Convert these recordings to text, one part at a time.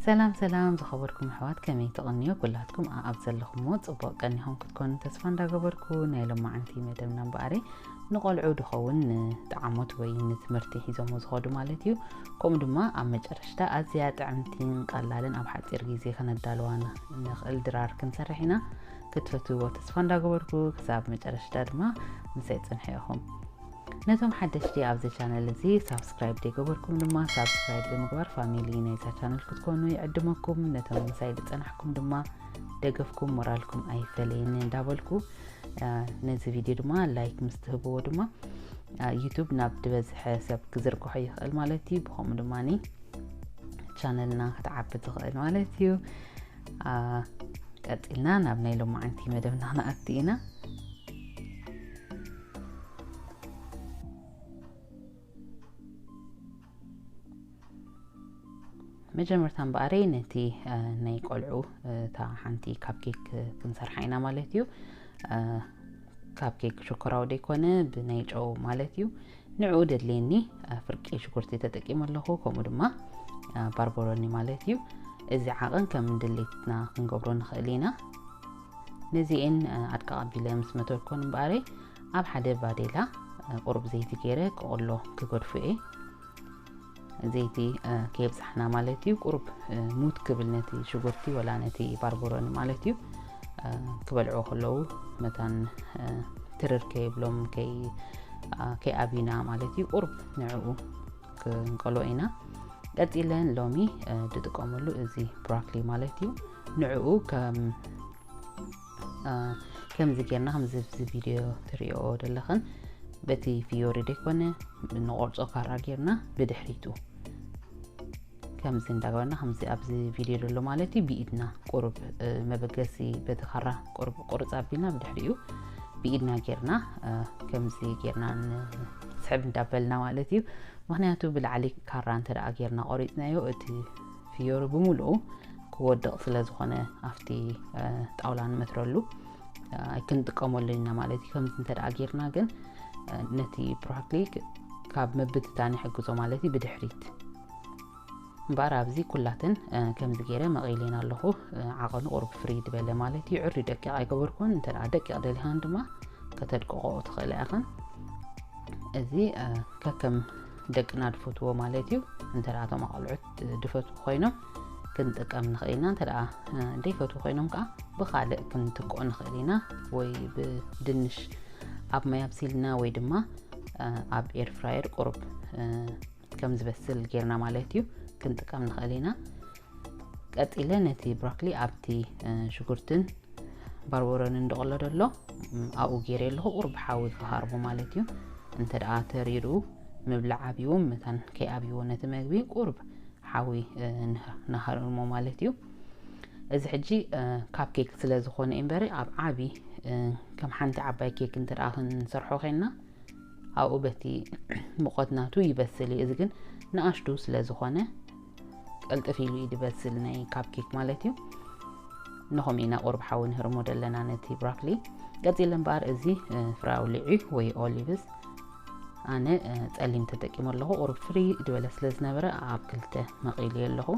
ሰላም ሰላም ዝኸበርኩም ኣሕዋት፣ ከመይ ትቕንዮ? ኩላትኩም ኣብ ዘለኹምዎ ጽቡቕ ቀኒኹም ክትኮኑ ተስፋ እንዳገበርኩ፣ ናይ ሎማዓንቲ መደብና እምበኣረይ ንቖልዑ ድኸውን ንጠዓሞት ወይ ንትምህርቲ ሒዞሞ ዝኸዱ ማለት እዩ። ከምኡ ድማ ኣብ መጨረሽታ ኣዝያ ጥዕምቲን ቀላልን ኣብ ሓጺር ግዜ ከነዳልዋ ን-፣ ንኽእል ድራር ክንሰርሕ ኢና። ክትፈትውዎ ተስፋ እንዳገበርኩ፣ ክሳብ መጨረሽታ ድማ ምሳይ ጽንሑ ኢኹም። ነቶም ሓደሽቲ ኣብዚ ቻነል እዚ ሳብስክራይብ ዘይገበርኩም ድማ ሳብስክራይብ ብምግባር ፋሚሊ ናይዛ ቻነል ክትኮኑ ይዕድመኩም። ነቶም ምሳይ ዝጸናሕኩም ድማ ደገፍኩም ሞራልኩም ኣይፈለየኒ እንዳበልኩ፣ አ፣ ነዚ ቪድዮ ድማ ላይክ ምስ ትህብዎ ድማ፣ አ፣ ዩቱብ ናብ ዝበዝሐ ሰብ ክዝርግሖ ይኽእል ማለት እዩ። ብኸምኡ ድማ ቻነልና ክትዓቢ ትኽእል ማለት እዩ። አ፣ ቀጺልና ናብ ናይ ሎማዓንቲ መደብና ክንኣቱ ኢና። መጀመርታ እምበኣረይ ነቲ፣ እ፣ ናይ ቆልዑ፣ እ፣ እታ ሓንቲ ካፕኬክ፣ እ፣ ክንሰርሓ ኢና ማለት እዩ። እ፣ ካፕኬክ ሽኮራዊ ዘይኮነ ብናይ ጨው ማለት እዩ። ንዕኡ ደድልየኒ፣ እ፣ ፍርቂ ሽጉርቲ ተጠቂመ ኣለኹ፣ ከምኡ ድማ፣ እ፣ ባርበሮኒ ማለት እዩ። እዚ ዓቐን ከም ድሌትና ክንገብሮ ንኽእል ኢና። ነዚኤን፣ እ፣ ኣድቃቕ ኣቢለ ምስ መተርኮን እምበኣረይ ኣብ ሓደ ባዴላ፣ እ፣ ቁሩብ ዘይቲ ገይረ ክቕሎ ክገድፎ እየ። ዘይቲ፣ እ፣ ከየብዛሕና ማለት እዩ። ቁሩብ፣ እ፣ ሙት ክብል ነቲ ሽጉርቲ ወላ ነቲ ባርበሮኒ ማለት እዩ። እ፣ ክበልዕዎ ከለዉ መታን፣ እ፣ ትርር ከየብሎም ከይ-፣ እ፣ ከይኣብዩና ማለት እዩ። ቁሩብ ንዕኡ ክንቀሎ ኢና። ቀጺለን ሎሚ፣ እ፣ ዝጥቀመሉ እዚ ብሮኮሊ ማለት እዩ። ንዕኡ ከም፣ እ፣ ከምዚ ጌርና፣ ከምዚ ኣብዚ ቪድዮ ትሪኦ ዘለኽን፣ በቲ ፊዮሪ ዘይኮነ፣ ንቆርጾ ካራ ጌርና ብድሕሪቱ ከምዚ እንዳገበርና፣ ከምዚ ኣብዚ ቪድዮ ዘሎ ማለት እዩ፣ ብኢድና ቁሩብ፣ እ፣ መበገሲ በቲ ካራ ቁሩብ ቁርጽ ኣቢልና ብድሕሪኡ ብኢድና ጌርና፣ እ፣ ከምዚ ጌርና ንስሕብ እንዳበልና ማለት እዩ። ምኽንያቱ ብላዕሊ ካራ እንተ ደኣ ጌርና ቆሪጽናዮ፣ እቲ ፍዮሪ ብምሉኡ ክወድቕ ስለ ዝኾነ፣ ኣብቲ፣ እ፣ ጣውላ ንመትረሉ፣ እ፣ ኣይክንጥቀመሉ ኢና ማለት እዩ። ከምዚ እንተ ደኣ ጌርና ግን፣ እ፣ ነቲ ብሮኮሊ ካብ ምብትታን ይሕግዞ ማለት እዩ፣ ብድሕሪት። እምበኣር ኣብዚ ኩላተን፣ እ፣ ከምዚ ገይረ መቒሌን ኣለኹ። እ፣ ዓቐኑ ቁሩብ ፍርይ ዝበለ ማለት እዩ። ዕሪ ደቂቕ ኣይገበርኩን። እንተ ደኣ ደቂቕ ደሊኻን ድማ ከተድቅቖ ትኽእላ ኢኽን። እዚ፣ እ፣ ከከም ደቅና ድፈትዎ ማለት እዩ። እንተ ደኣ እቶም ኣቐልዑት ድፈትዉ ኮይኖም ክንጥቀም ንኽእል ኢና። እንተ ደኣ፣ እ፣ ደይፈትዉ ኮይኖም ከኣ ብኻልእ ክንትክኦ ንኽእል ኢና። ወይ ብድንሽ ኣብ ማይ ኣብሲልና ወይ ድማ፣ እ፣ ኣብ ኤር ፍራየር ቁሩብ፣ እ፣ ከም ዝበስል ጌርና ማለት እዩ ክንጥቀም ንኽእል ኢና። ቀጺለ ነቲ ብሮኮሊ ኣብቲ፣ እ፣ ሽጉርትን ባርበሮንን ዝቐሎ ዘሎ፣ እም፣ ኣብኡ ገይረ ኣለኹ። ቁሩብ ሓዊ ክሃርሞ ማለት እዩ። እንተ ደኣ ተሪሩ ምብላዕ ኣብይዎ፣ መታን ከይኣብይዎ ነቲ መግቢ ቁሩብ ሓዊ፣ እ፣ ንህ-፣ ንሃርሞ ማለት እዩ። እዚ ሕጂ፣ እ፣ ካፕኬክ ስለ ዝኾነ እምበሪ ኣብ ዓቢ፣ እ፣ ከም ሓንቲ ዓባይ ኬክ እንተ ደኣ ክንሰርሖ ዄንና፣ ኣብኡ በቲ ሙቐት ናቱ ይበስል እዩ። እዚ ግን ንኣሽቱ ስለ ዝኾነ ቅልጥፍ ኢሉ እዩ ዝበስል ናይ ካፕኬክ ማለት እዩ። ንኸምኡ ኢና ቁሩብ ሓዊ ንህርሞ ዘለና ነቲ ብሮኮሊ። ቀጺለ እምበኣር እዚ፣ እ፣ ፍረ ኣውሊዒ ወይ ኦሊቭስ ኣነ፣ እ፣ ጸሊም ተጠቂመ ኣለኹ። ቁሩብ ፍርይ ዝበለ ስለ ዝነበረ ኣብ ክልተ መቒለዮ ኣለኹ።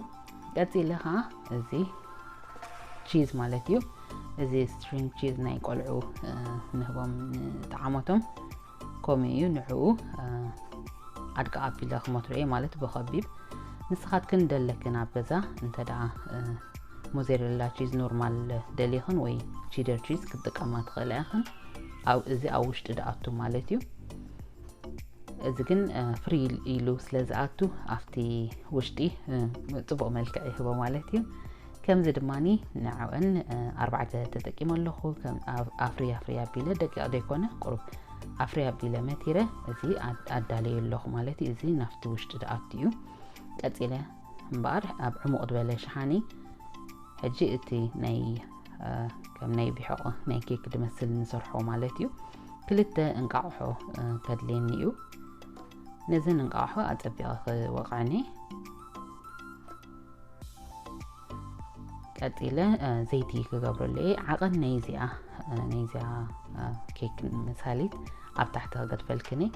ቀጺለ ኸኣ እዚ ቺዝ ማለት እዩ። እዚ ስትሪንግ ቺዝ ናይ ቆልዑ፣ እ፣ ንህቦም ንጠዓሞቶም። ከምኡ እዩ፣ ንዕኡ፣ እ፣ ኣድቃ ኣቢለ ክመትሮ እየ ማለት ብኸቢብ። ንስኻትክን ደለክን ኣብ ገዛ እንተ ደኣ፣ እ፣ ሞዘሬላ ቺዝ ኖርማል ደሊኽን ወይ ቺደር ቺዝ ክትጥቀማ ትኽእላ ኢኽን። ኣብ፣ እዚ ኣብ ውሽጢ ድኣቱ ማለት እዩ። እዚ ግን፣ እ፣ ፍርይ ኢሉ ስለ ዝኣቱ ኣብቲ ውሽጢ፣ እ፣ ጽቡቕ መልክዕ ይህቦ ማለት እዩ። ከምዚ ድማኒ ንዕኦን፣ እ፣ ኣርባዕተ ተጠቂመ ኣለኹ። ከም ኣብ-፣ ኣፍሪ ኣፍሪ ኣቢለ ደቂቕ ዘይኮነ ቁሩብ ኣፍሪ ኣቢለ መቲረ እዚ ኣድ-፣ ኣዳለየ ኣለኹ ማለት እዩ። እዚ ናብቲ ውሽጢ ድኣቱ እዩ። ቀጺለ እምበኣር ኣብ ዕሙቕ ዝበለ ሸሓኒ ሕጂ እቲ ናይ፣ እ፣ ከም ናይ ቢሖቕ ናይ ኬክ ድመስል ንሰርሖ ማለት እዩ። ክልተ እንቃቑሖ፣ እ፣ ከድልየኒ እዩ። ነዘን እንቃቑሖ ኣጸቢቐ ክወቕዐን እየ። ቀጺለ፣ እ፣ ዘይቲ ክገብረሉ እየ። ዓቐን ናይዚኣ፣ እ፣ ናይዚኣ፣ እ፣ ኬክ መሳሊት ኣብ ታሕቲ ክገድፈልክን እየ።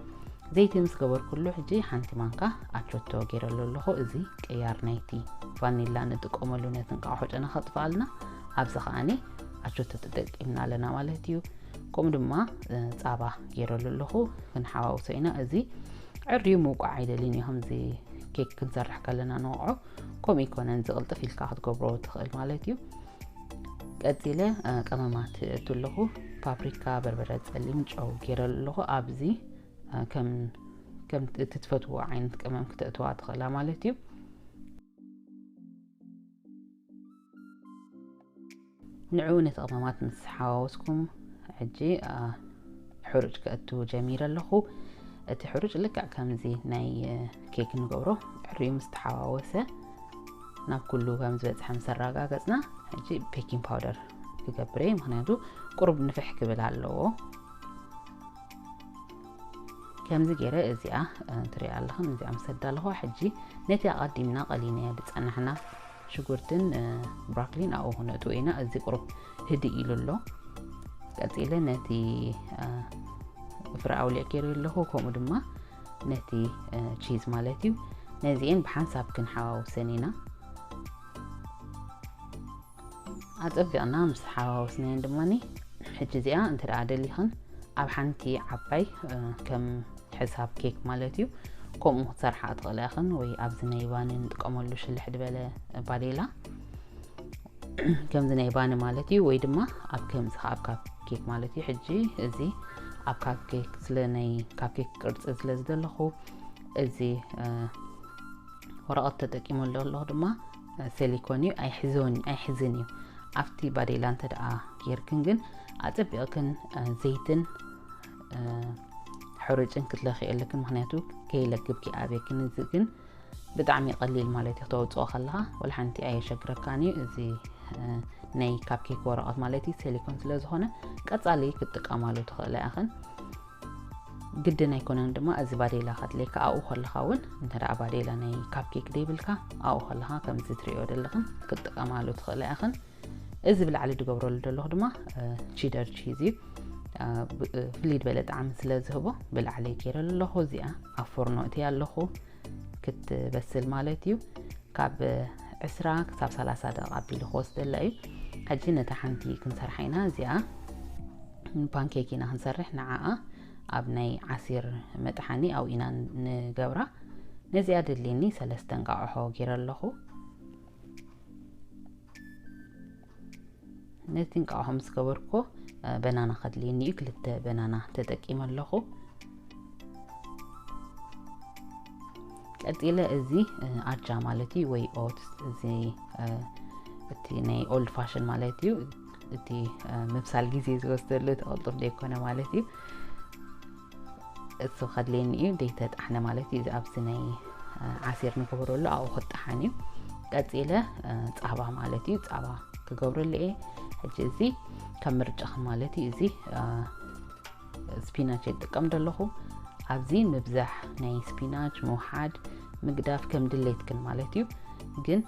ዘይቲ ምስ ገበርኩሉ ሕጂ ሓንቲ ማንካ ኣቾቶ ገይረሉ ኣለኹ። እዚ ቅያር ናይቲ ቫኒላ ንጥቀመሉ ነቲ እንቃቑሖ ጨና ከጥፍኣልና። ኣብዚ ከኣኒ ኣቾቶ ተጠቂምና ኣለና ማለት እዩ። ከምኡ ድማ እ፣ ፃባ ገይረሉ ኣለኹ። ክንሓዋውሶ ኢና። እዚ ዕርዩ ምውቃዕ ኣይደልን እዩ። ከምዚ ኬክ ክንሰርሕ ከለና ንወቕዖ ከምኡ ይኮነን፣ ዝቕልጥፍ ኢልካ ክትገብሮ ትኽእል ማለት እዩ። ቀፂለ እ፣ ቀመማት እቱ ኣለኹ። ፓፕሪካ፣ በርበረ ጸሊም፣ ጨው ገይረሉ ኣለኹ። ኣብዚ እ፣ ከም ከም እቲ ትፈትዎ ዓይነት ቀመም ክተእትዋ ትኽእላ ማለት እዩ። ንዕኡ ነቲ ቀመማት ምስ ሓዋወስኩም ሕጂ እ፣ ሕሩጭ ከእቱ ጀሚረ ኣለኹ። እቲ ሕሩጭ ልክዕ ከምዚ ናይ እ፣ ኬክ ንገብሮ ዕርዩ ምስ ተሓዋወሰ ናብ ኩሉ ከም ዝበፅሐ ምስ ኣረጋገፅና ሕጂ ቤኪንግ ፓውደር ክገብር እየ። ምክንያቱ ቁሩብ ንፍሕ ክብል ኣለዎ። ከምዚ ገይረ እዚኣ እ፣ ትሪኣ ኣለኽን እዚኣ ምስ ኣዳለኹ ሕጂ ነቲ ኣቐዲምና ቀሊናዮ ዝፀናሕና ሽጉርትን እ፣ ብሮኮሊን ኣብኡ ክነእትዎ ኢና። እዚ ቁሩብ ህድእ ኢሉ ኣሎ። ቀፂለ ነቲ እ፣ ፍረ ኣውሊዕ ገይረ ኣለኹ፣ ከምኡ ድማ ነቲ እ፣ ቺዝ ማለት እዩ። ነዚኤን ብሓንሳብ ክንሓዋውሰን ኢና። ኣጸቢቕና ምስ ሓዋወስናየን ድማ ሕጂ እዚኣ እንተ ደኣ ደሊኽን ኣብ ሓንቲ ዓባይ እ፣ ከም ሕሳብ ኬክ ማለት እዩ ከምኡ ክትሰርሓ ትኽእላ ኢኽን፣ ወይ ኣብዚ ናይ ባኒ ንጥቀመሉ ሽልሕ ዝበለ ባዴላ ከምዚ ናይ ባኒ ማለት እዩ፣ ወይ ድማ ኣብ ከምዚ ከኣ ኣብ ካፕ ኬክ ማለት እዩ። ሕጂ እዚ ኣብ ካፕ ኬክ ስለ ናይ ካፕ ኬክ ቅርጺ ስለ ዝደለኹ እዚ እ፣ ወረቐት ተጠቂመሉ ኣለኹ ድማ እ፣ ሴሊኮን እዩ። ኣይሕዞን ኣይሕዝን እዩ። ኣብቲ ባዴላ እንተ ደኣ ጌርክን ግን ኣጸቢቕክን እ፣ ዘይትን እ፣ ሕሩጭን ክትለኽዮ ኣለክን፣ ምክንያቱ ከይለግብኪ ኣብክን። እዚ ግን ብጣዕሚ ቀሊል ማለት እዩ፣ ክተውፅኦ ከለኻ ወላ ሓንቲ ኣየሸግረካን እዩ። እዚ እ፣ ናይ ካፕ ኬክ ወረቐት ማለት እዩ ሴሊኮን ስለ ዝኾነ ቀጻሊ ክትጥቀማሉ ትኽእላ ኢኽን። ግድን ኣይኮነን ድማ እዚ ባዴላ ከድልየካ ኣብኡ ከለኻ እውን እንተ ደኣ ባዴላ ናይ ካፕ ኬክ ደይብልካ ኣብኡ ከለኻ ከምዚ ትሪኦ ዘለኽን ክትጥቀማሉ ትኽእላ ኢኽን። እዚ ብላዕሊ ዝገብረሉ ዘለኹ ድማ እ፣ ቺደር ቺዝ እዩ። እ፣ ብ- እ፣ ፍልይ ዝበለ ጣዕሚ ስለ ዝህቦ ብላዕሊ ገይረ ኣለኹ። እዚኣ ኣብ ፎርኖ እቲ ኣለኹ ክትበስል ማለት እዩ። ካብ ዕስራ ክሳብ ሰላሳ ደቂቃ ኣቢሉ ክወስደላ እዩ። ሕጂ ነታ ሓንቲ ክንሰርሓ ኢና። እዚኣ ፓንኬክ ኢና ክንሰርሕ። ንዓኣ ኣብ ናይ ዓሲር መጥሓኒ ኣብኡ ኢና ንገብራ። ነዚኣ ደድልየኒ ሰለስተ እንቃቑሖ ገይረ ኣለኹ። ነቲ እንቃቑሖ ምስ ገበርኩ እ፣ በናና ከድልየኒ እዩ። ክልተ በናና ተጠቂመ ኣለኹ። ቀጺለ እዚ እ፣ ኣጃ ማለት እዩ ወይ ኦትስ፣ እዚ እ፣ እቲ ናይ ኦልድ ፋሽን ማለት እዩ። እቲ እ፣ ምብሳል ግዜ ዝወስደሉ እቲ ቅልጡፍ ዘይኮነ ማለት እዩ። እሱ ከድልየኒ እዩ። ዘይተጣሕነ ማለት እዩ። እዚ ኣብዚ ናይ እ፣ ዓሲር ንገብረሉ ኣብኡ ክጣሓን እዩ። ቀጺለ እ፣ ጻባ ማለት እዩ። ጻባ ክገብረሉ እየ። ሕጂ እዚ ከም ምርጫኽን ማለት እዩ። እዚ እ፣ ስፒናች ይጥቀም ዘለኹ። ኣብዚ ምብዛሕ ናይ ስፒናች ምውሓድ ምግዳፍ ከም ድሌትክን ማለት እዩ። ግን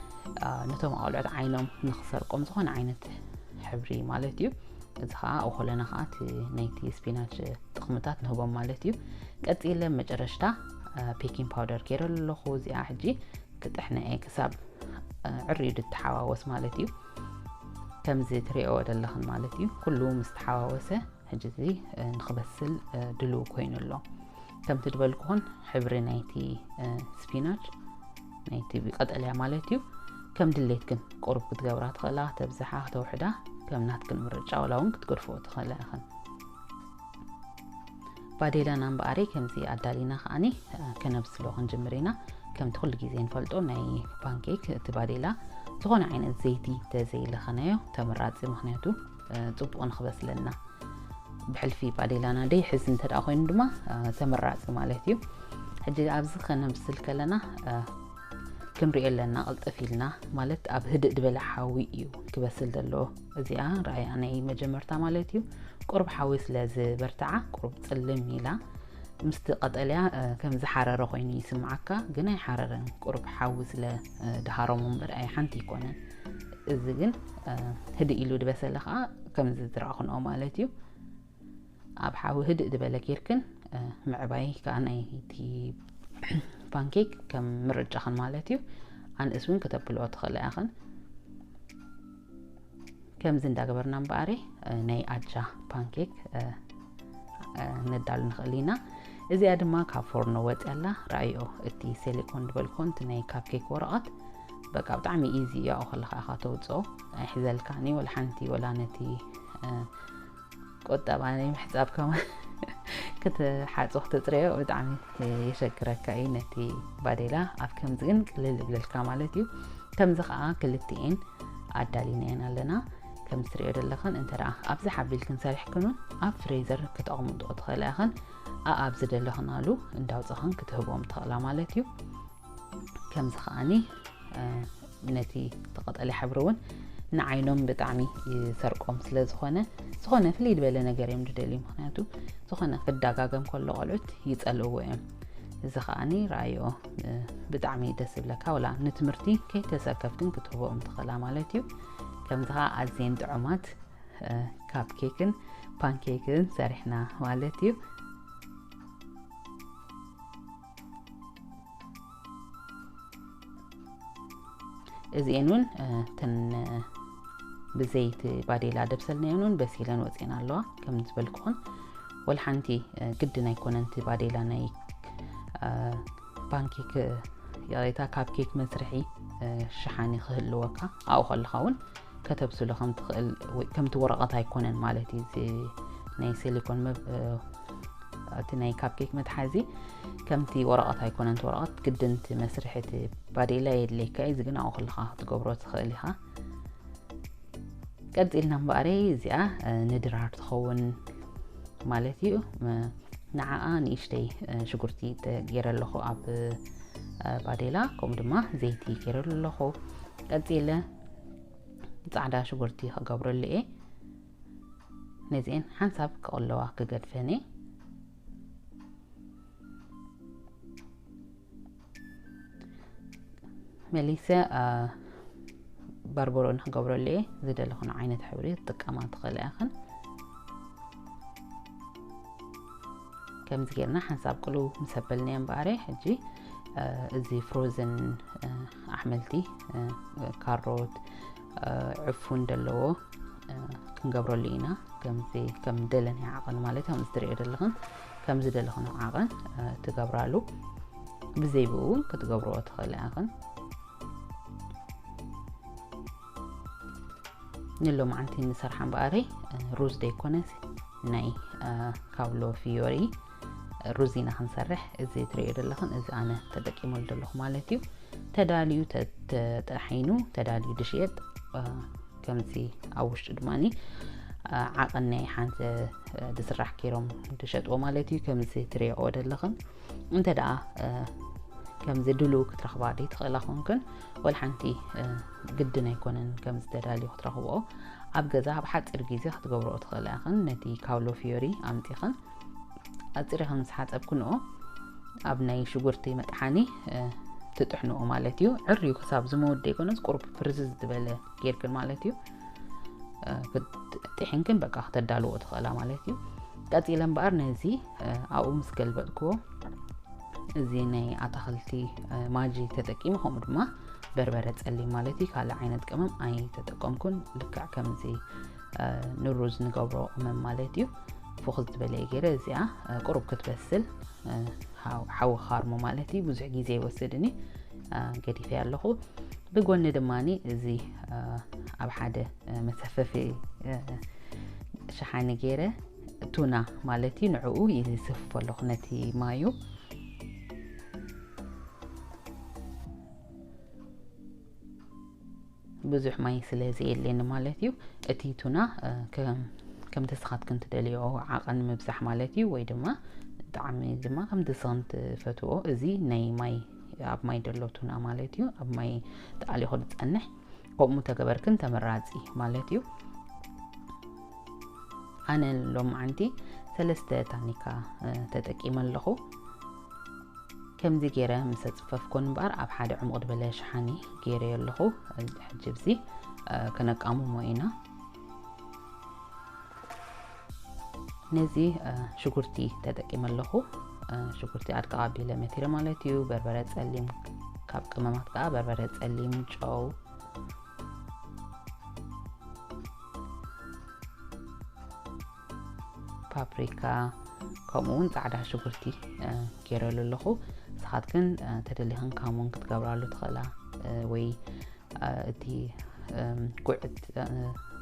እ፣ ነቶም ኣቆልዑት ዓይኖም ንኽሰርቆም ዝኾነ ዓይነት ሕብሪ ማለት እዩ። እዚ ኸዓ ኣብኡ ከለና ኸዓ እቲ ናይቲ ስፒናች ጥቕምታት ንህቦም ማለት እዩ። ቀጺለ መጨረሽታ እ፣ ቤኪንግ ፓውደር ገይረ ኣለኹ። እዚኣ ሕጂ ክጥሕነ እየ ክሳብ እ፣ ዕርዩ ድተሓዋወስ ማለት እዩ። ከምዚ ትሪኦ ዘለኽን ማለት እዩ። ኩሉ ምስ ተሓዋወሰ ሕጂ እዚ እ፣ ንኽበስል እ፣ ድልው ኮይኑ ኣሎ። ከምቲ ዝበልኩኹን ሕብሪ ናይቲ እ፣ ስፒናች ናይቲ ቀጠልያ ማለት እዩ ከም ድሌትክን ቁሩብ ክትገብራ ትኽእላ፣ ተብዝሓ፣ ክተውሕዳ ከም ናትክን ምርጫ ዋላ እውን ክትገድፍኦ ትኽእላ ኢኽን። ባዴላና እምበኣሪ ከምዚ ኣዳሊና ከኣኒ እ፣ ከነብስሎ ክንጅምር ኢና። ከምቲ ኩሉ ግዜ ንፈልጦ ናይ ፓንኬክ እቲ ባዴላ ዝኾነ ዓይነት ዘይቲ ተዘይለኸናዮ ተመራፂ፣ ምክንያቱ እ፣ ፅቡቕ ንክበስለልና ብሕልፊ ባዴላና ደይሕዝ እንተ ደኣ ኮይኑ ድማ እ፣ ተመራፂ ማለት እዩ። ሕጂ ኣብዚ ከነብስል ከለና እ፣ ክንሪኦ ኣለና ቅልጥፍ ኢልና ማለት ኣብ ህድእ ዝበለ ሓዊ እዩ ክበስል ዘለዎ። እዚኣ ረኣያ ናይ መጀመርታ ማለት እዩ። ቁሩብ ሓዊ ስለ ዝበርትዓ ቁሩብ ጽልም ኢላ ምስቲ ቀጠልያ እ፣ ከም ዝሓረረ ኮይኑ ይስምዓካ፣ ግን ኣይሓረረን። ቁሩብ ሓዊ ስለ እ፣ ድሃሮም እምበር ኣይ ሓንቲ ኣይኮነን። እዚ ግን እ፣ ህድእ ኢሉ ዝበሰለ ከዓ ከምዚ ዝረኣኹንኦ ማለት እዩ። ኣብ ሓዊ ህድእ ዝበለ ጌርክን ምዕባይ ከዓ ናይቲ ፓንኬክ ከም ምርጫኽን ማለት እዩ። ኣንእስ እውን ከተብልኦ ትኽእላ ኢኽን። ከምዚ እንዳገበርና እምበኣረ ናይ ኣጃ ፓንኬክ ነዳሉ ንኽእል ኢና። እዚኣ ድማ ካብ ፎርኖ ወፅያ ኣላ። ረኣይኦ፣ እቲ ሴሊኮን ዝበልኩን እቲ ናይ ካፕኬክ ወረቐት በቃ ብጣዕሚ ኢዚ እያ። ከለካ ኢኻ ተውፅኦ፣ ኣይሕዘልካኒ ወላ ሓንቲ፣ ወላ ነቲ ቁጠባ ናይ ምሕፃብ ከማ ክትሓፁ ክትፅረዮ ብጣዕሚ የሸግረካ እዩ። ነቲ ባዴላ ኣብ ከምዚ ግን ቅልል ይብለልካ ማለት እዩ። ከምዚ ከዓ ክልቲኤን ኣዳሊናየን ኣለና። ከም ትሪኦ ዘለኽን እንተ ደኣ ኣብዚ ሓቢልክን ሰሪሕክን እውን ኣብ ፍሬዘር ክተቕምጦ ትኽእላ ኢኽን። ኣኣብ ዝደለኽናሉ እንዳውፅኽን ክትህቦም ትኽእላ ማለት እዩ። ከምዚ ከዓኒ ነቲ ተቐጠለ ሕብሪ እውን ንዓይኖም ብጣዕሚ ይሰርቆም ስለ ዝኾነ፣ ዝኾነ ፍልይ ዝበለ ነገር እዮም ዝደልዩ። ምክንያቱ ዝኾነ ክዳጋገም ከሎ ቆልዑት ይጸልእዎ እዮም። እዚ ከዓኒ ረኣይኦ ብጣዕሚ ደስ ዝብለካ፣ ወላ ንትምህርቲ ከይተሰከፍክን ክትህቦም ትኽእላ ማለት እዩ። ከምዚ ከዓ ኣዝየን ጥዑማት ካፕኬክን ፓንኬክን ሰሪሕና ማለት እዩ። እዚኤን እውን እተን ብዘይቲ ባዴላ ደብሰልናየን እውን በሲለን ወፂኤን ኣለዋ። ከም ዝበልኩኹን ወላ ሓንቲ ግድን ኣይኮነን እቲ ባዴላ ናይ ፓንኬክ፣ ይቕሬታ፣ ካፕኬክ መስርሒ ሸሓኒ ክህልወካ። ኣብኡ ከለኻ እውን ከተብስሎ ከም ትኽእል ወይ ከምቲ ወረቐት ኣይኮነን ማለት እዩ። እዚ ናይ ሲሊኮን መብ-፣ እ፣ እቲ ናይ ካፕኬክ መትሓዚ ከምቲ ወረቐት ኣይኮነን። እቲ ወረቐት ግድን እቲ መስርሒ እቲ ባዴላ የድልየካ እዩ። እዚ ግን ኣብኡ ከለኻ ክትገብሮ ትኽእል ኢኻ። ቀፂልና እምበኣረይ እዚኣ፣ እ፣ ንድራር ትኸውን ማለት እዩ። እ፣ ንዓኣ ንእሽተይ፣ እ፣ ሽጉርቲ ተ-፣ ገይረ ኣለኹ ኣብ፣ እ፣ ባዴላ፣ ከምኡ ድማ ዘይቲ ገይረሉ ኣለኹ። ቀፂለ ጻዕዳ ሽጉርቲ ክገብረሉ እየ። ነዚኤን ሓንሳብ ክቕለዋ ክገድፈን እየ። መሊሰ፣ አ፣ በርበሮ ንክገብረሉ እየ። ዝደለኹን ዓይነት ሕብሪ ክትጥቀማ ትኽእላ ኢኽን። ከምዚ ጌርና ሓንሳብ ቅልው ምስ ኣበልናዮ እምበኣረ፣ ሕጂ፣ እ፣ እዚ ፍሮዝን፣ እ፣ ኣሕምልቲ፣ እ፣ ካሮት፣ እ፣ ዕፉን ዘለዎ፣ እ፣ ክንገብረሉ ኢና። ከምዚ ከም ደለናዮ ዓቐን ማለት እዩ። ከምዚ ትሪኦ ዘለኽን፣ ከምዚ ደለኽን ዓቐን፣ እ፣ ትገብራሉ። ብዘይ ብኡ እውን ክትገብርኦ ትኽእላ ኢኽን። ንሎማዓንቲ ንሰርሓ እምበኣረይ፣ እ፣ ሩዝ ደይኮነስ ናይ፣ እ፣ ካብሎ ፊዮሪ ሩዝ ኢና ክንሰርሕ። እዚ ትሪኦ ዘለኽን እዚ ኣነ ተጠቂመሉ ዘለኹ ማለት እዩ። ተዳልዩ ተ-፣ ተጠሒኑ፣ ተዳልዩ ድሽየጥ፣ እ፣ ከምዚ ኣብ ውሽጡ ድማኒ፣ እ፣ ዓቐን ናይ ሓንቲ፣ እ፣ ድስራሕ ጌሮም ድሸጥዎ ማለት እዩ። ከምዚ ትሪኦ ዘለኽን እንተ ደኣ፣ እ፣ ከምዚ ድሉው ክትረኽባ ደይትኽእላ ኮንክን፣ ወላ ሓንቲ፣ እ፣ ግድን ኣይኮነን ከምዚ ተዳልዩ ክትረኽብኦ። ኣብ ገዛ ኣብ ሓጺር ግዜ ክትገብርኦ ትኽእላ ኢኽን። ነቲ ካውሎ ፊዮሪ ኣምጺኽን ኣጽሪኽን ምስ ሓጸብክንኦ ኣብ ናይ ሽጉርቲ መጥሓኒ፣ እ፣ ትጥሕንኦ ማለት እዩ። ዕርዩ ክሳብ ዝመውት ደይኮነስ ቁሩብ ፍርዝዝ ዝበለ ጌርክን ማለት እዩ። እ፣ ክት-፣ ጥሒንክን በቃ ክተዳልዎ ትኽእላ ማለት እዩ። ቀጺለ እምበኣር ነዚ፣ እ፣ ኣብኡ ምስ ገልበጥክዎ፣ እዚ ናይ ኣታኽልቲ፣ እ፣ ማጂ ተጠቂሙ፣ ከምኡ ድማ በርበረ ጸሊም ማለት እዩ። ካልእ ዓይነት ቅመም ኣይተጠቀምኩን። ልክዕ ከምዚ፣ እ፣ ንሩዝ ንገብሮ ቅመም ማለት እዩ። ፍኹስ ዝበለ እየ ገይረ። እዚኣ፣ እ፣ ቁሩብ ክትበስል፣ እ፣ ሓው-፣ ሓዊ ክኻርሞ ማለት እዩ። ብዙሕ ግዜ ይወስድኒ፣ እ፣ ገዲፈያ ኣለኹ። ብጎኒ ድማኒ እዚ፣ እ፣ ኣብ ሓደ፣ እ፣ መሰፈፊ፣ እ፣ ሸሓኒ ገይረ ቱና ማለት እዩ። ንዕኡ ይስፍፎ ኣለኹ ነቲ ማዩ። ብዙሕ ማይ ስለ ዘየድልየኒ ማለት እዩ። እቲ ቱና፣ እ፣ ከም፣ ከምቲ ንስኻትክን ትደልዮ ዓቐን ምብዛሕ ማለት እዩ፣ ወይ ድማ ጣዕሚ ድማ ከምቲ ንስኽን ትፈትዎ። እዚ ናይ ማይ፣ ኣብ ማይ ደሎ ቱና ማለት እዩ። ኣብ ማይ ተኣሊኹ ዝጸንሕ፣ ከምኡ ተገበርክን ተመራጺ ማለት እዩ። ኣነ ሎማዓንቲ ሰለስተ ታኒካ፣ እ፣ ተጠቂመ ኣለኹ። ከምዚ ገይረ ምስ ኣጽፈፍኩን እምበኣር ኣብ ሓደ ዕሙቕ ዝበለ ሸሓኒ ገይረዮ ኣለኹ። ሕጂ ኣብዚ፣ እ፣ ከነቃምሞ ኢና። ነዚ ሽጉርቲ ተጠቂመ ኣለኹ። ሽጉርቲ ኣድቃ ኣቢለ መቲረ ማለት እዩ። በርበረ ጸሊም፣ ካብ ቅመማት ከዓ በርበረ ጸሊም፣ ጨው፣ ፓፕሪካ፣ ከምኡ እውን ጻዕዳ ሽጉርቲ ገይረሉ ኣለኹ። ንስኻትክን ተደሊኽን ካሙን ክትገብራሉ ትኽእላ፣ ወይ እቲ ጉዕት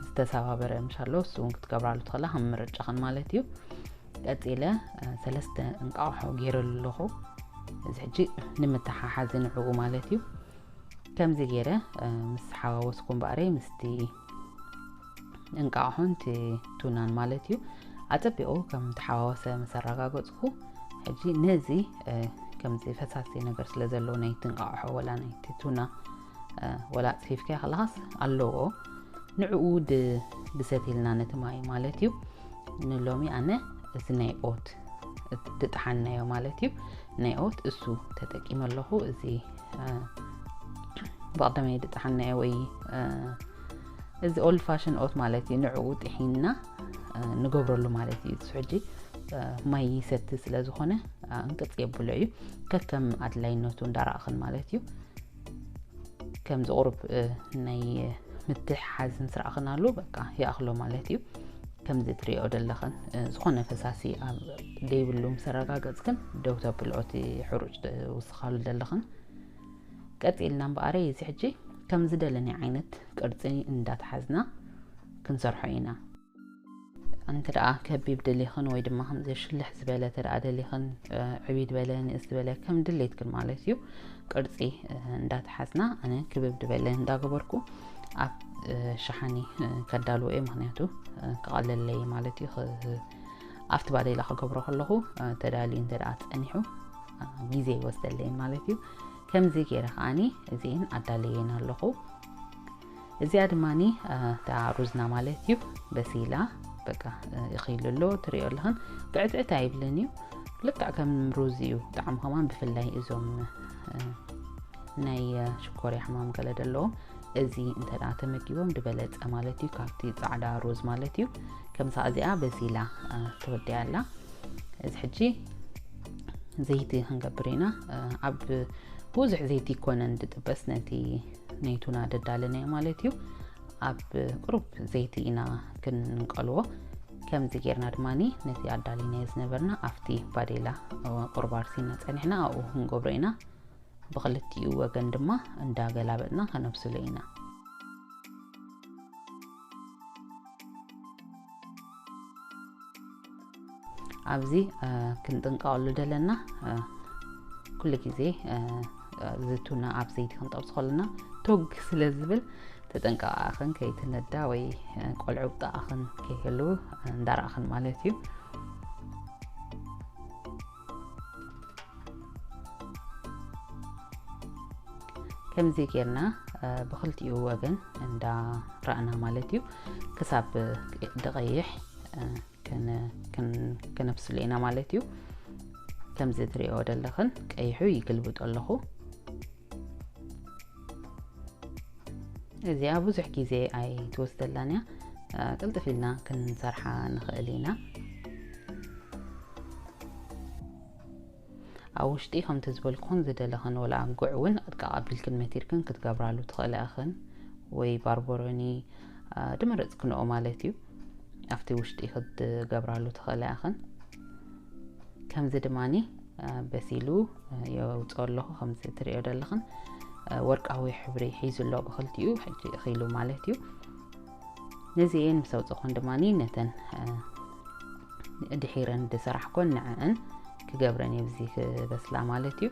ዝተሰባበረ ምሻሎ እሱ እውን ክትገብራሉ ትኽእላ ከም ምርጫኽን ማለት እዩ። ቀጺለ ሰለስተ እንቃቑሖ ገይረሉ ኣለኹ። እዚ ሕጂ ንምትሓሓዚ ንዕኡ ማለት እዩ። ከምዚ ገይረ ምስ ሓዋወስኩ እምበኣረይ ምስቲ እንቃቑሖን እቲ ቱናን ማለት እዩ ኣጸቢቑ ከም ተሓዋወሰ ምስ ኣረጋገጽኩ፣ ሕጂ ነዚ ከምዚ ፈሳሲ ነገር ስለ ዘለዎ ናይቲ እንቃቑሖ ወላ ናይቲ ቱና ወላ ጽፊፍካዮ ከለኻስ ኣለዎ፣ ንዕኡ ድሰት ኢልና ነቲ ማይ ማለት እዩ። ንሎሚ ኣነ እዚ ናይ ኦት ድጥሓናዮ ማለት እዩ፣ ናይ ኦት እሱ ተጠቂመ ኣለኹ። እዚ ብቐደማይ ድጥሓናዮ ወይ እዚ ኦልድ ፋሽን ኦት ማለት እዩ። ንዕኡ ጥሒንና ንገብረሉ ማለት እዩ። እሱ ሕጂ ማይ ይሰቲ ስለ ዝኾነ እንቅጽ የብሎ እዩ። ከከም ኣድላይነቱ እንዳረኣኽን ማለት እዩ። ከምዚ ቁሩብ ናይ ምትሕሓዝ ምስ ረኣኽናሉ በቃ ይኣኽሎ ማለት እዩ። ከምዚ ትሪኦ ዘለኽን ዝኾነ ፈሳሲ ዘይብሉ ምስ ኣረጋገጽክን ደው ተብልኦ እቲ ሕሩጭ ትውስኻሉ ዘለኽን። ቀጺልና እምበኣረይ እዚ ሕጂ ከም ዝደለናዮ ዓይነት ቅርጺ እንዳተሓዝና ክንሰርሖ ኢና። እንተ ደኣ ከቢብ ደሊኽን ወይ ድማ ከምዚ ሽልሕ ዝበለ እንተ ደኣ ደሊኽን፣ ዕብይ ዝበለ ንእስ ዝበለ ከም ድሌትክን ማለት እዩ። ቅርጺ እንዳተሓዝና ኣነ ክብብ ዝበለ እንዳገበርኩ ኣብ ሸሓኒ ከዳልዎ እየ፣ ምኽንያቱ ክቐለለይ ማለት እዩ። ኣብቲ ባዴላ ክገብሮ ከለኹ ተዳልዩ እንተ ደኣ ጸኒሑ ግዜ ይወስደለይ ማለት እዩ። ከምዚ ገይረ ከዓኒ እዚእን ኣዳለየን ኣለኹ። እዚኣ ድማኒ እታ ሩዝና ማለት እዩ። በሲላ በቃ ይኽይሉ ኣሎ፣ ትሪኦ ኣለኽን። ብዕትዕት ኣይብልን እዩ፣ ልክዕ ከም ሩዝ እዩ ጣዕሙ ከማን። ብፍላይ እዞም ናይ ሽኮርያ ሕማም ገለ ዘለዎም እዚ እንተ ደኣ ተመጊቦም ዝበለጸ ማለት እዩ፣ ካብቲ ጻዕዳ ሩዝ ማለት እዩ። ከምዛ እዚኣ በሲላ ተወዲኣ ኣላ። እዚ ሕጂ ዘይቲ ክንገብር ኢና። ኣብ ብዙሕ ዘይቲ ይኮነን ድጥበስ ነቲ ናይ ቱና ደዳለናዮ ማለት እዩ። ኣብ ቁሩብ ዘይቲ ኢና ክንንቀልዎ። ከምዚ ጌርና ድማኒ ነቲ ኣዳሊናዮ ዝነበርና ኣብቲ ባዴላ ቁሩብ ኣርሲና ጸኒሕና ኣብኡ ክንገብሮ ኢና። ብኽልቲኡ ወገን ድማ እንዳገላበጥና ከነብስሎ ኢና። ኣብዚ ክንጥንቀቐሉ ደለና፣ ኩሉ ግዜ ዝቱና ኣብ ዘይቲ ክንጠብስ ከለና ቶግ ስለ ዝብል ተጠንቀቓኽን ከይትነዳ ወይ ቆልዑ ብጣኣኽን ከይህልው እንዳረኣኽን ማለት እዩ። ከምዚ ጌርና ብኽልቲኡ ወገን እንዳ ረኣና ማለት እዩ፣ ክሳብ ድቐይሕ ከነብስሎ ኢና ማለት እዩ። ከምዚ ትሪኦ ደለኽን ቀይሑ ይግልብጦ ኣለኹ። እዚኣ ብዙሕ ግዜ ኣይትወስደላን እያ፣ ቅልጥፍ ኢልና ክንሰርሓ ንኽእል ኢና። ኣብ ውሽጢ ከምቲ ዝበልኩን ዝደለኽን ወላ ጉዕ እውን ኣጥቃቕ ኣቢልክን መቲርክን ክትገብራሉ ትኽእላ ኢኽን፣ ወይ ባርቦሮኒ ድመረፅክንኦ ማለት እዩ። ኣብቲ ውሽጢ ክትገብራሉ ትኽእላ ኢኽን። ከምዚ ድማኒ በሲሉ የውፅኦ ኣለኹ። ከምዚ ትሪኦ ዘለኽን ወርቃዊ ሕብሪ ሒዙ ኣሎ ብኽልቲኡ፣ ሕጂ እኽኢሉ ማለት እዩ። ነዚኤን ምስ ኣውፅኹን ድማኒ ነተን ድሒረን ዝሰራሕኮን ንዐአን ክገብረን እየ ብዚ ክበስላ ማለት እዩ።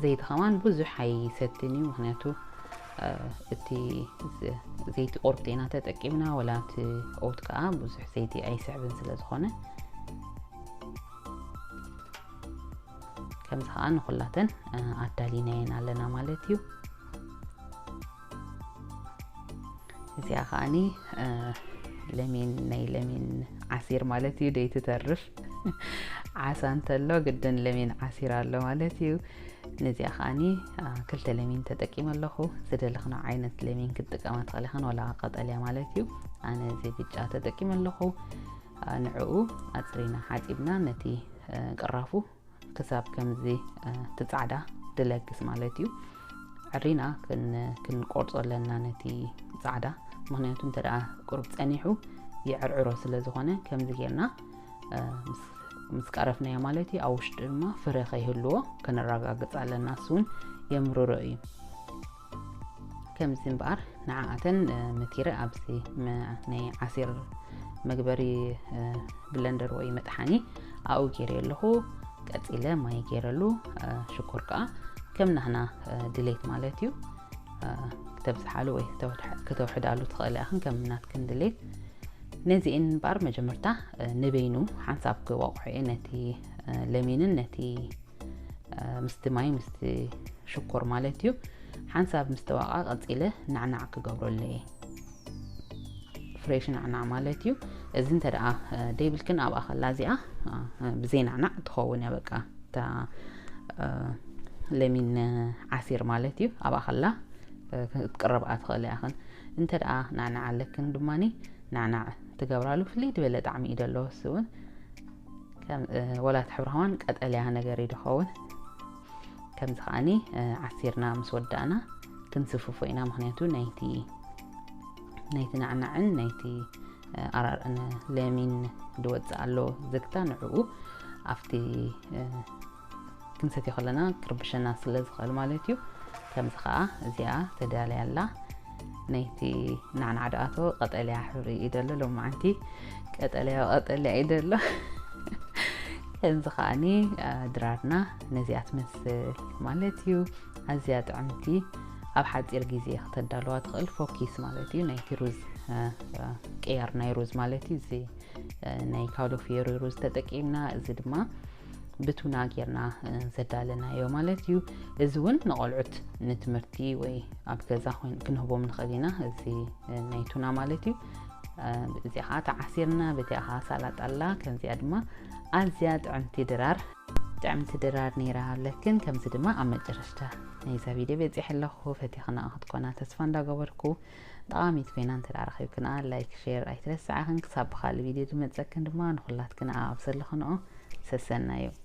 ዘይቲ ከማን ብዙሕ ኣይሰትን እዩ፣ ምኽንያቱ እቲ ዘይቲ ቁርብቲ ኢና ተጠቂምና፣ ወላ እቲ ኦት ከዓ ብዙሕ ዘይቲ ኣይስሕብን ስለ ዝኾነ፣ ከምዚ ከዓ ንኩላተን ኣዳሊናየን ኣለና ማለት እዩ። እዚኣ ከዓኒ ለሚን፣ ናይ ለሚን ዓሲር ማለት እዩ፣ ደይትተርፍ። ዓሳ እንተሎ ግድን ለሚን ዓሲር ኣሎ ማለት እዩ። ነዚኣ ከዓኒ ክልተ ለሚን ተጠቂመ ኣለኹ። ዝደለኽና ዓይነት ለሚን ክትጥቀማ ትኽእሊ ኢኽን፣ ወላ ቀጠልያ ማለት እዩ። ኣነ እዚ ብጫ ተጠቂመ ኣለኹ። ንዕኡ ኣፅሪና ሓፂብና ነቲ ቅራፉ ክሳብ ከምዚ ትፃዕዳ ድለግስ ማለት እዩ። ዕሪና ክንቆርፆ ኣለና ነቲ ፃዕዳ፣ ምክንያቱ እንተ ደኣ ቁሩብ ፀኒሑ ይዕርዕሮ ስለ ዝኾነ ከምዚ ጌርና ምስ ቀረፍናዮ ማለት እዩ ኣብ ውሽጡ ድማ ፍረ ከይህልዎ ከነረጋግፅ ኣለና። እሱ እውን የምርሮ እዩ። ከምዚ እምበኣር ንዓኣተን መቲረ ኣብዚ ናይ ዓሲር መግበሪ ብለንደር ወይ መጥሓኒ ኣብኡ ገይረ ኣለኹ። ቀፂለ ማይ ገይረሉ ሽኮር ከዓ ከም ናህና ድሌት ማለት እዩ። ክተብዝሓሉ ወይ ክተውሕዳሉ ትኽእል ኢኽን ከም ናትክን ድሌት። ነዚእን እምበኣር መጀመርታ ንበይኑ ሓንሳብ ክወቕዖ እየ ነቲ ለሚንን ነቲ ምስቲ ማይ ምስቲ ሽኮር ማለት እዩ። ሓንሳብ ምስ ተዋቃ ቀፂለ ናዕናዕ ክገብረሉ እየ። ፍሬሽ ናዕናዕ ማለት እዩ። እዚ እንተ ደኣ ደይብልክን ኣብኣ ከላ እዚኣ ብዘይ ናዕናዕ ትኸውን እያ። በቃ እታ ለሚን ዓሲር ማለት እዩ። ኣብኣ ከላ ክትቅረብኣ ትኽእል እያ። እንተ ደኣ ናዕናዕ ኣለክን ድማ ናዕናዕ ትገብራሉ ፍልይ ዝበለ ጣዕሚ እዩ ደለዎ። እሱ እውን ወላ እቲ ሕብሪ ከማን ቀጠልያ ነገር እዩ ዝኸውን። ከምዚ ከዓኒ ዓሲርና ምስ ወዳእና ክንስፍፎ ኢና። ምክንያቱ ናይቲ ናይቲ ናዕናዕን ናይቲ ኣራርዕን ለሚን ዝወፅእ ኣሎ ዘግታ ንዕኡ ኣብቲ ክንሰትዮ ከለና ክርብሸና ስለ ዝኽእል ማለት እዩ። ከምዚ ከዓ እዚኣ ተዳልያ ኣላ። ናይቲ ናዕናዕ ደኣቶ ቀጠልያ ሕብሪ እዩ ደሎ። ሎማዓንቲ ቀጠልያ ቀጠልያ እዩ ደሎ። ከምዚ ከዓኒ ድራርና ነዚኣ ትመስል ማለት እዩ። ኣዝያ ጥዕምቲ ኣብ ሓፂር ግዜ ክተዳልዋ ትኽእል ፎኪስ ማለት እዩ። ናይቲ ሩዝ ቅያር ናይ ሩዝ ማለት እዩ። እዚ ናይ ካውሎ ፊዮሪ ሩዝ ተጠቂምና፣ እዚ ድማ ብቱና ጌርና ዘዳለናዮ ማለት እዩ። እዚ እውን ንቆልዑት ንትምህርቲ ወይ ኣብ ገዛ ክንህቦም ንኽእል ኢና። እዚ ናይ ቱና ማለት እዩ። እዚኣ ከዓ ተዓሲርና፣ በዚኣ ከዓ ሳላጣ ኣላ። ከምዚኣ ድማ ኣዝያ ጥዕምቲ ድራር ጥዕምቲ ድራር ነይራ ኣለክን። ከምዚ ድማ ኣብ መጨረሽታ ናይዛ ቪድዮ በፂሐ ኣለኹ። ፈቲኽና ክትኮና ተስፋ እንዳገበርኩ፣ ጠቓሚት ኮይና እንተ ደኣ ረኺብክና ላይክ ሼር ኣይትረስዓኽን። ክሳብ ብኻልእ ቪድዮ ዝመፀክን ድማ ንኹላትክን ኣብ ዘለኽንኦ ሰሰናዩ።